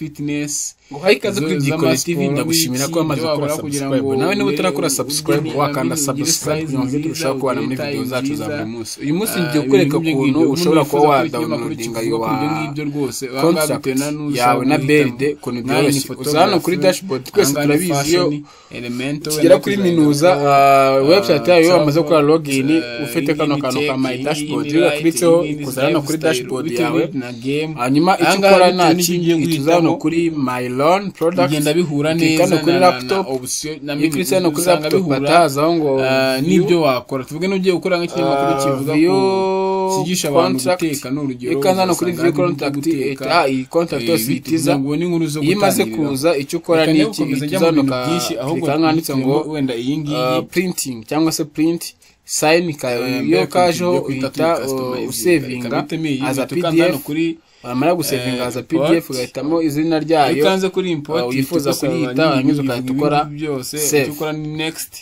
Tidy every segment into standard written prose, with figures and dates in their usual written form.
fitness. Nguhaye ikaze kuri Byikore TV. Z'amasiporo Ndagushimira ko n'iki, wamaze ibyo gukora wakora kugira subscribe. ngo Nawe niba utarakora ugire subscribe, wakanda ugire subscribe size kugira ngo tujye nziza, turushaho kubana muri ugire video taille zacu za nziza. buri munsi. Uyu munsi Ah, ngiye kukwereka ibintu ukuntu nk'ibyo. ushobora Umuntu kuba wifuza ko ikinyamakuru wadownloadinga kivuga your kuri ibyo ngibyo rwose, aha ngaha contract bitewe na n'ushaka yawe na guhitamo. BRD, ukuntu Nk'aha ni byoroshye. Uza hano kuri photography, dashboard, twese aha ngaha ni turabizi iyo fashion, Elementor, tugera wenda kuri tuzajya minuza ko, website yayo, iyo wamaze gukora login, ufite iyi kano ngiyi kantu ni ka tech, my iyi ngiyi dashboard, ni iyo light, gakliritseho iyi ngiyi ni ikuza hano kuri lifestyle, dashboard bitewe yawe. na game. Hanyuma icyo Aha ngaha ukora bitewe nta n'icyo kindi, ugiye uhita uza hano guhitamo, kuri my loan product, bigenda bihura ukika neza hano kuri na laptop. option na Iyo ukiritse hano kuri usanga laptop, bihura, batazaho ngo view, n'ibyo wakora. Tuvuge n'ugiye gukora nk'ikinyamakuru kivuga view ku cyigisha abantu contract. guteka, ni urugero, Iyo ukanze hano kuri uzasanga view harimo ibyo contract, guteka, ihita iyi contract yose bitewe ihita iza. kugira ngo ubone inkuru zo Iyo imaze gutangiriraho. kuza, icyo ukora Reka ni niba iki? gukomeza Uhita njya uza mu hano bintu byinshi, ahubwo ukakirika hano handitse ngo mpitemo wenda iyi ngiyi. Printing cyangwa se print sign. Iyo Mbere kajeho, tujye guhita uhita tuyicustomizinga. usevinga Reka mpitemo iyi, aza uhita ukanda hano PDF. kuri Wamara gusevinga aza import. PDF, ugahitamo izina Iyo ryayo ukanze kuri import, wifuza ihita igusaba kuyita, nyine warangiza ugahita ibintu ukora byose. save. Icyo ukora ni next.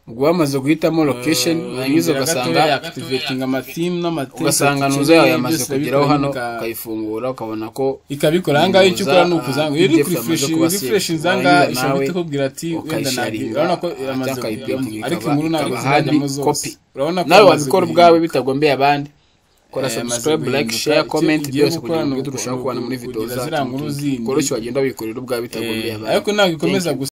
Ubwo wamaze guhitamo location, warangiza Inzira ugasanga gatoya activating ama theme n'ama template ugasanga nuza ukeneye, yawe yamaze byose kugeraho irabikora hano, nyine ukayifungura, ukabona ko ikabikora. Aha ngaha icyo ukora ni ukuzanga iyo uri PDF yamaze kurefresh, kuba refresh saved. ngaha Warangiza ishobora nawe guhita ikubwira ati wenda ntabwo ukayisharinga, urabona ko yamaze cyangwa ukayiprintinga, ariko ikaba inkuru ntabwo ikaba hard zirajyamo zose. copy. Urabona ko Nawe yamaze wabikora guhinduka. ubwawe bitagombeye abandi. Kora Yamaze subscribe, like, guhinduka. share, Icyo comment, ugiye byose gukora kugira ngo ni turusheho kubana muri video ukugira zacu ziriya nkuru zindi. koroshye, wagenda wikorera ubwawe bitagombeye abandi. Ariko ntabwo ikomeza Thank you. gusa.